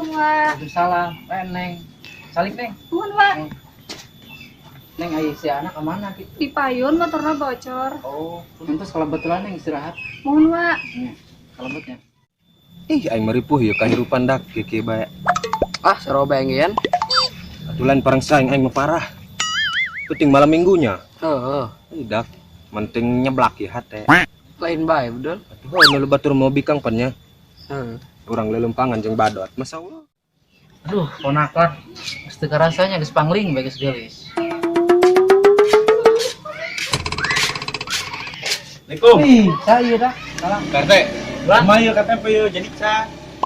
Assalamualaikum, Wak. Waalaikumsalam. Eh, Neng. Salik, Neng. Mohon, Wak. Neng, ayo si anak kemana gitu? Di payun motornya bocor. Oh, terus kalau betulan Neng istirahat. Mohon, Wak. Iya, kalau betnya. Ih, aing maripuh ieu kahirupan dak kieu bae. Ah, seru bae ngian. Atulan parang saing aing mah parah. Penting malam minggunya. Heeh. Ih, dak penting nyeblak ya hate. Lain bae betul. Atuh nu batur mau bikang pan nya. Heeh. Urang lelempangan jeung badot. Masa Allah. Aduh, ponakan. Geus teu karasanya geus pangling bae geus geulis. Assalamualaikum. Ih, saya dah. Salam. RT. Kumaha ieu KTP ieu jadi ca.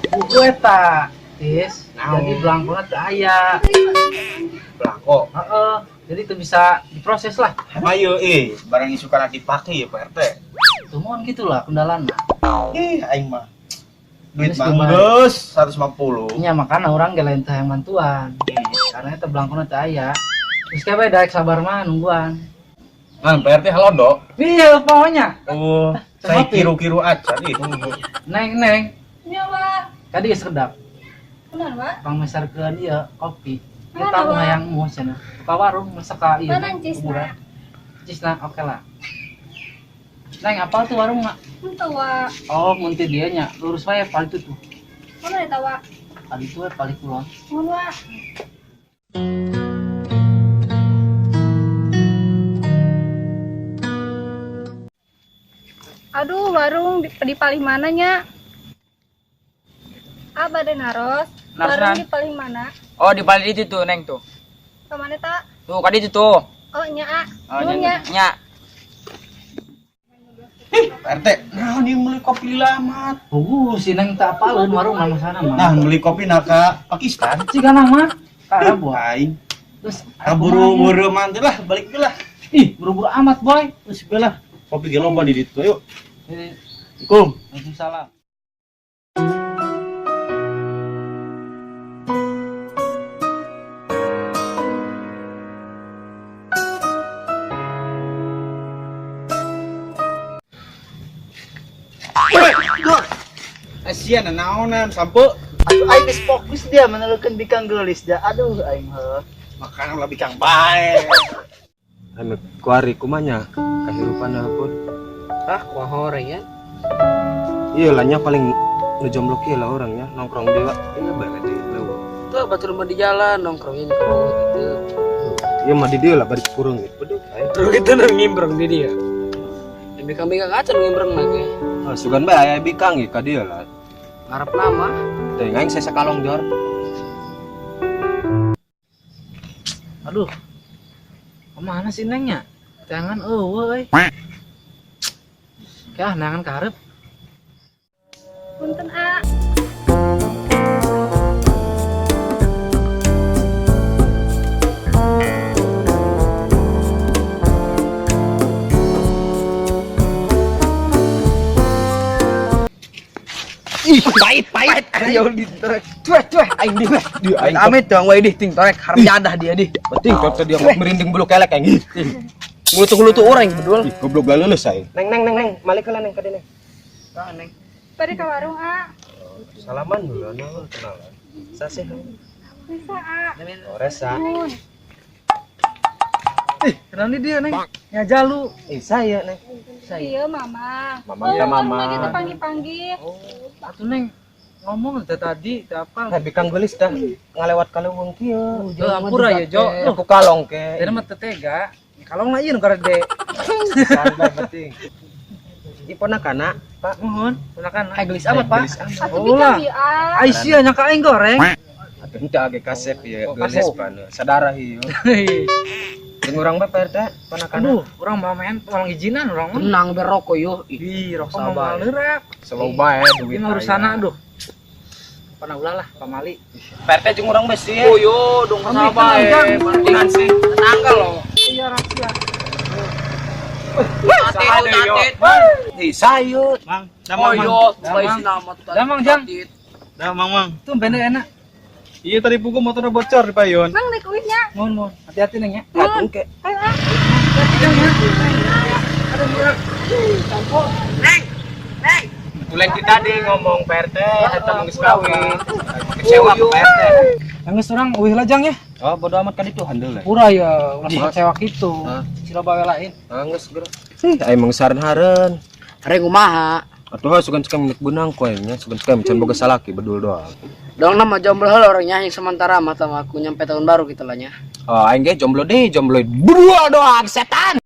Buku eta. Tis, jadi belangkona teu aya. Belangko. Heeh. Jadi itu bisa diproses lah. Kumaha ieu eh barang isukan dipake ya Pak RT. Tuh mohon gitulah kendalana. Ih, aing mah. Duit Geus mah kumaha? geus 150. Nya makana urang ge lain teh yang bantuan. Karena eta belangkona teu aya. Terus kayak daek sabar mah nungguan. Nah, Pak RT halodo. Iya, pokoknya. Oh, saya Kopi. kiru-kiru aja ih. Neng, neng. Nya, Wak. Tadi geus kedap. Kunaon, Wak? Pangmesarkeun ieu kopi. Mana, Kita Wak? hayang mu cenah. Ka warung masa ka ieu. Mana cisna? Kuburan. Cisna, oke lah. Neng, apal tuh warung mak? Henteu, Wak. Oh, mun teu dieu nya, lurus wae paling itu tuh. Mana eta, Wak? Paling itu we paling kulon. Mohon, Wak. Aduh, warung di paling mana nya? Ah, bade naros. Warung Narosan. di paling mana? Oh, di paling itu tuh, Neng tuh. Kemana tak? Tuh, kadi itu tuh. Oh, nya, ah. Oh, Nuhun, nya. nya. Ih, Pak RT, nah ini beli kopi lama. Oh, si Neng tak apaleun warung nama sana mah. Nah, beli kopi nak ke Pakistan. Ciga nama ka Arab wah. Aing. Terus Kaburu-buru mantu lah, balik lah. Ih, buru-buru amat, boy. Terus lah. Kopi ge loba di ditu yuk. Eh, Assalamualaikum. Waalaikumsalam. Asian naonan sampo. Aduh, aing geus fokus dia menelukeun bikang geulis dia. Aduh, aing heuh. Makanan lah bikang bae. Anu kuari kumanya kahirupan pun. Ah, kuah horeng ya. Iya lah nya paling nu jomblo kieu lah orangnya nongkrong di iya bae di leuweung. Tuh, batur mah di jalan nongkrongnya di bawah gitu. Iya mah di dieu lah bari kurung gitu. Beduk aing. Terus kita nang ngimbreng di dia. Ya bikang-bikang aja nu ngimbreng lagi. Ah, sugan bae aya bikang ge ka dieu lah. Ngarep nama. Teh aing saya sakalong jor. Aduh. Kemana sih Nengnya? Tangan eueuh euy. Kah nangan ka hareup. Punten, ah. Ih, pahit, pahit. Ayo ditorek. Cueh, cueh, aing di. Di aing Amit dong, wae di ting torek haram jadah dia di. penting kalau dia merinding bulu kelek aing. Ih, Ngulutu-ngulutu orang bedul. ih, goblok leuleus aing. Neng neng neng neng, malik heula neng ka dieu neng. Ah, Neng. Bade ka warung, ah. Salaman dulu nah, kenalan. Sasih. Bisa, ah. Oh, Resa. Nuhun. Ih, kenal nih dia, Neng. Ya jalu. Eh, saya neng. Saya. Iya, Mama. Mama, Oh, ya, warung Mama. lagi terpanggil-panggil. Atuh Neng ngomong teh tadi teh apal. Nah, bikang geulis dah ngalewat ka leuweung kieu. Jo, ampura ya, Jo. Loh, Aku kalong ke. Dari mah teu tega. Kalong lah ieu nu karede. Santai penting. Ieu ponakana, Pak. Mohon, ponakan. Hai gelis amat, Pak. Geulis amat. Atuh Oh, bikang lah. ieu, ah. Aisyah nya ka aing goreng. Atuh henteu age kasep ieu Oh, geulis kasep. pan. Sadarah ieu. Jeung urang bae Pak RT, ponakana. Aduh, urang mah main tolong izinan urang mah. Tenang berokok yo. Ih, Ih, rokok mah Sabar. moal neurak. Slow bae duit. Ini mah urusana aduh. Pana ulah lah, pamali. Pak RT jeung urang bae sih. Oh yo, dong Kami sabar. kenal, Penting sih. Tetangga loh. Iya, rahasia. Tatit, tatit. Ih, sayut. Mang, Oh damang, mang. yo, Damang. bae nama tuh. Damang, Jang. Tatit. Damang, mang. Tuh benda enak. Iya tadi pugu motornya bocor di payun. Mang naik uihnya. Mohon, mohon. Hati-hati Neng ya. Nuhun. Ke. Ayo, ah. Hati-hati, Neng ya. Aduh, murah. Neng. Neng. Tulen kita tadi ngomong Pak RT, eta mah geus kawin. Kecewa ke Pak RT. Yang geus urang euweuh lajang ya. Oh, bodo amat kan itu handel lah. Pura ya, ulah kecewa kitu. Hah? Sila bae lain. Ah, geus geura. Ih, aing mah saran-haren. Hari kumaha? Atuh ha sugan suka milik benang ku aing nya, sugan suka can boga salaki bedul doang. Dong nama jomblo heula orangnya yang sementara mah sama aku nyampe tahun baru gitu lah nya. Oh, aing ge jomblo deh, jomblo berdua doang setan.